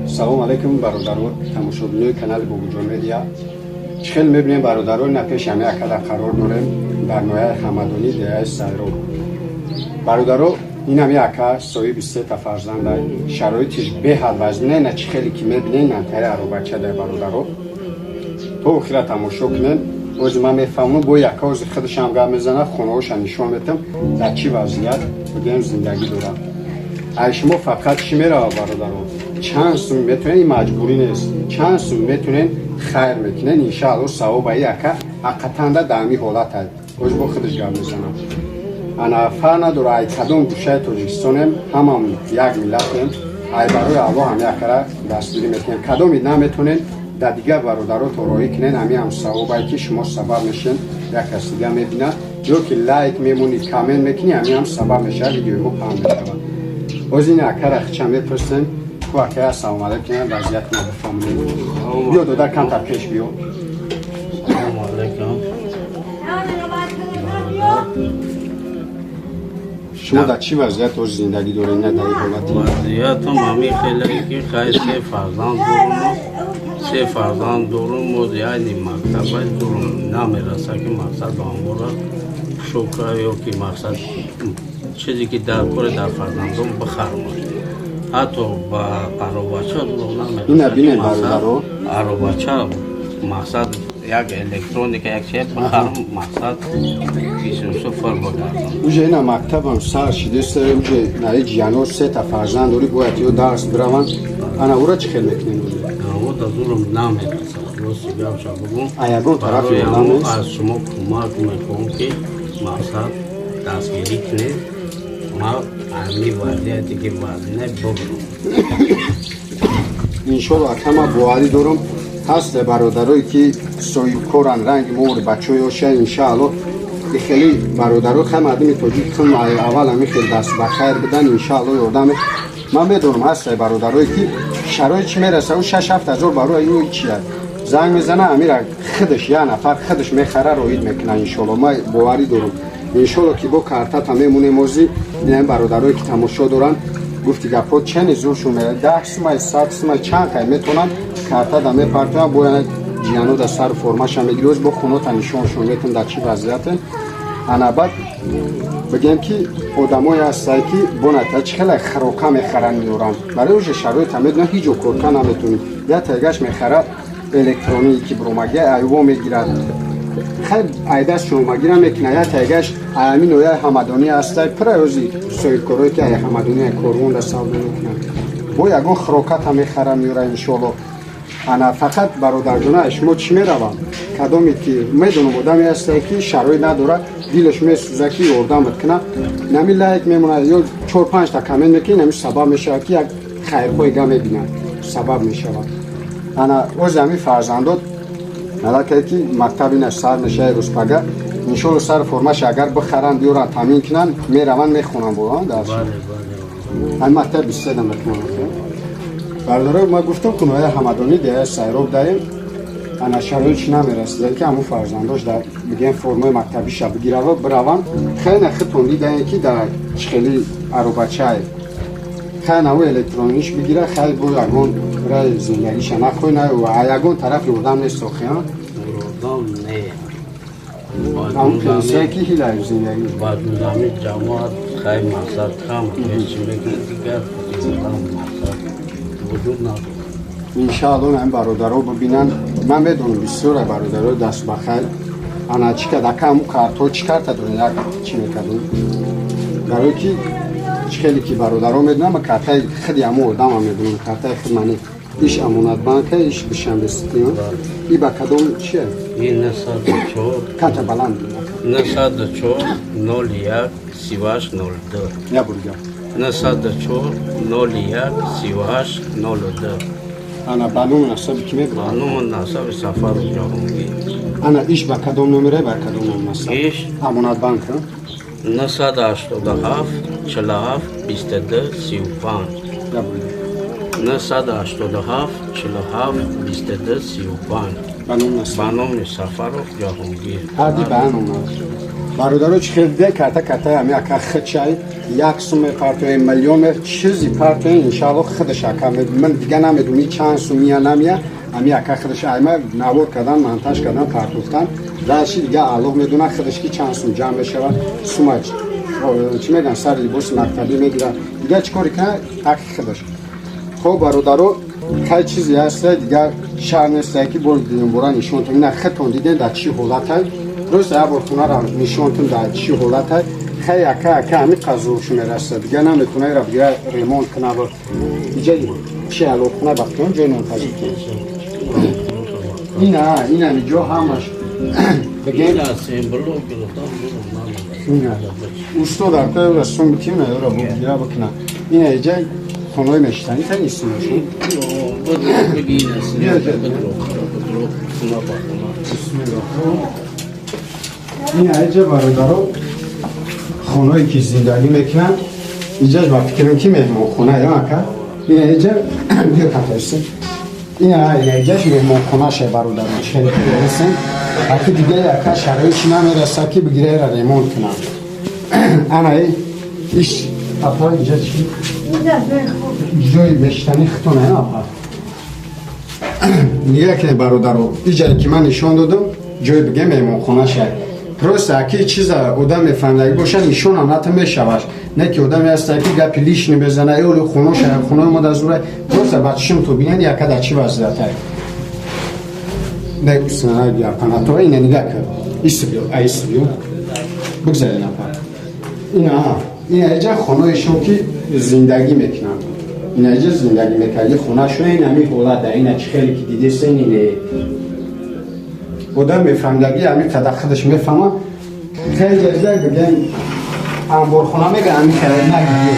Салом алейкум, бародаро, тамошобинои канали Бобуҷон Медиа. Чӣ хел мебинем, бародаро, на пеши ҳами акада қарор дорем дар ноҳияи Ҳамадонӣ, деҳаи Сайроб. Бародаро, ин ҳами ака соҳиби сета фарзанда, шароитиш беҳад вазне. На, чӣ хеле ки мебинем, нантари аробача дар. Бародаро, то охира тамошо кунем. Ози ман мефаҳмам, бо яка ози худашам гап мезанад, хонаҳоша нишон метам, дар чӣ вазъият бигӯем зиндагӣ дорад. Ай шумо фақат чӣ мерава, бародаро? Чанд сум метонен, ин маҷбурӣ нест, чанд сум метонен, хайр мекунен, иншаалло савобаи ака ҳаққатанда дар ҳамин ҳолат ай. Оз бо худаш гап мезанам. Ана, фарқ надора, ай кадом гӯшаи Тоҷикистонем, ҳамам як миллатем. Ай барои Аллоҳ ҳами акара дастгирӣ мекунем. Кадоми наметонен, дар дигар бародаро тороӣ кунен. Ҳами ҳам савобае, ки шумо сабаб мешен, як кас дига мебинад, ё ки лайк мемонӣ, коммент мекунӣ, ҳами ҳам сабаб мешавад, видеои мо паҳн мешавад. Боз ин акара хича мепурсем. Ку акая, ассалому алайкум, вазъияти мо бифаҳмонем. Биё, додар, камтар пеш биё. Салому алайкум. Шумо дар чӣ вазъият ҳозир зиндагӣ доред, на дар ин ҳолати? Вазъиятам ҳамин хеле, ки хай, се фарзанд дорум, се фарзанд дорум. Яъне мактаба дорум, намераса, ки мақсад ба амора шукра ё ки мақсад чизе ки дар кори дар фарзандон бихарам, ҳатто ба аробача. Ина бинед, бародаро. Аробача, мақсад, як электроника, як чиз бихарам, мақсад бисусу фур бигардам. Уже ина мактабам сар шидеста, уже наи ҷиянор сета фарзанд дорӣ, бояд ё дарс бираванд. Ана ура чӣ хел мекунем уже? Да зурам намераса, рости гапша бугум. А ягон тарафи Барои ёрдам ҳамо нест? Аз шумо кӯмак мехоҳам, ки мақсад дастгирӣ кунед, ма ҳамин вазъияте ки вазъине бубурам. Иншолло, акама, боварӣ дорам, ҳаст бародарое, ки соҳибкоранд, ранги мо бачаҳои оша. Иншаалло, хеле бародаро, хай, мардуми тоҷик хун аввал ҳами хел даст ба хайр будан. Иншаалло, ёрдаме ман медонам, ҳаст бародарое, ки шароит чӣ мераса, ӯ 6-7 ҳазор барои ӯ чия, занг мезана, амира худаш як нафар худаш мехара, роид мекуна. Иншолло, ман боварӣ дорам, иншолло, ки бо картата мемонем. Ози ин бародарое, ки тамошо доранд, гуфти гапҳо чени зуршун, 10 сумай, 100 сумай, чанд қай метонанд, картада мепартоянд, бояд ҷияно да сару формаша мегири. Оз бо хунота нишоншон метон, дар чӣ вазъиятен. Ана, баъд бигем, ки одамое ҳастанд, ки боната чӣ хеле хирока мехаранд, меоранд, барои уже шароита медонанд, ҳеҷ ҷо корка наметонӣ. Як тайгаш мехара, электронии ки буромагия айво мегирад, хай, айдастшон омагира мекунад. Як тайгаш аями нояи Ҳамадонӣ ҳастай, пура ози соҳибкорое, ки ай Ҳамадонӣ корвонда савдо мекунанд, бо ягон хироката мехара, меора, иншоалло. Ана, фақат, бародарҷона, шумо чӣ меравам? Кадоме ки медонам, одаме ҳастае, ки шароит надорад, дилаш месӯзад, ки ёрдамат кунад, нами лайк мемонад ё чор панҷта коммент мекунӣ, нами сабаб мешавад, ки як хайрхоҳи га мебинад, сабаб мешавад. Ана, ози ҳамин фарзандот аллакай ки мактаб ина сар мешавад рӯзпага, иншолло, сар формаша агар бихаранд, биёранд, таъмин кунанд, мераванд, мехонанд бо дарс. Ҳамин мактаб 23 мехонанд. Бародаро, ма гуфтам, ки нояи Ҳамадонӣ, деҳаи Сайроб даем. Ана, шароит чи намерасида, ки ҳамун фарзандош дар бигем формаи мактабиша бигирава, бираванд. Хеле худтон дидаем, ки дар чӣ хели аробачае. Хай, наву электрониш бигира, хай, бо ягон раи зиндагиша нахоҳ на, ягон тараф ёрдам нест охи? Ёрдам не. Ҳамун пенсия, ки ҳилай зиндагӣ. Ба ҷузами ҷамоат, хай, мақсад кам пеш мекунад, дигар ёрдам, мақсад, вуҷуд надорад. Иншаалло, ҳамин бародаро бибинанд. Ман медонам, бисёре бародаро даст ба хайр. Ана, чӣ кард ака, ҳамун картҳо, чӣ карта дорем, як чӣ мекардем, барое ки чӣ хеле ки бародаро медонам, ман картаи худи ҳамун одама медонам, картаи худ мани иш Амонатбанка, иш Душанбе Сити. И ба кадом чия? Ин 904. Карта баланд. 904 01 38 02. Я бурга. 904 01 38 02. Ана, ба ному насаби ки мебурам? Ба ному насаби Сафару Ҷаҳонгир. Ана, иш ба кадом номере, ба кадом ному насаб? Иш? Амонатбанка. 987 47 22 35. Я бурга. 987 47 22 35. Ба ному насаб. Ба номи Сафаров Ҷаҳонгир. Ҳарди ба ном. Бародаро, чӣ хел дида, карта, картаи ҳами ака хичай. 1 сум мепартоем, миллион, чизи партоем, иншаалло худаш ака. Ман дига намедонӣ чанд сум мия намия. Ами ака худаш айма навор кардан, монтаж кардан, партофтан. Дальше дига Аллоҳ медона худаш, ки чанд сум ҷамъ мешавад. Сума чӣ мегӯян, сари либоси мактабӣ мегирад, дига чӣ коре кунад, ҳаққи худаш. Хоб, бародаро, хай, чизе ҳаста, дигар шаҳр несте, ки бори дуюмбора нишонтон. Ина худтон диден, дар чӣ ҳолатай. Просто як бор хонаро нишонтон, дар чӣ ҳолатай. Хай, ака ҳами қазошу мераса, дига наметона ира бигира, ремонт кунава. Иҷа чи аловхона бахтон, ҷои нонпазӣ. Ина, инами ҷо ҳамаш бигем. Ина устод арка сум битим, ра бигира бикуна. Ина иҷа хонаи мештанӣ та нистимошон. Бисмиллоҳ. Ина иҷа, бародаро, хонаое ки зиндагӣ мекунанд. Иҷаш ба фикрам, ки меҳмонхона ё ака. Ина иҷа биё катоси. Ина иҷаш меҳмонхонаше, бародарон, хеле ҳастем. Аки дига яка шароити намераса, ки бигира ира ремонт кунам. Ана иш, апа, иҷа чи ҷои мештани хитона, апа? Нига кунед, бародаро, иҷае ки ман нишон додам, ҷои биге меҳмонхонаша. Просто аки чиза одам мефаҳмидаги боша, нишонам ната мешаваш, не ки одаме ҳаста, ки гапи лишний мезана. Эоли хоноша, хонаи мо дар зура. Просто ба чишмто бинед, яка дар чӣ вазъиятай. Апанато ина нига кар, истибиё, аистибиё, бигзарен, апа. Ина иҷа хонаишон, ки зиндагӣ мекунанд. Ина иҷа зиндагӣ мекарди, хонашон ин ҳами ҳолат. Ина чӣ хеле ки дидеста, ине одам мефаҳмидаги, ҳами қадар худаш мефаҳма. Хеле ҷазда бигем, анборхона мега, ҳами хеле нагиди.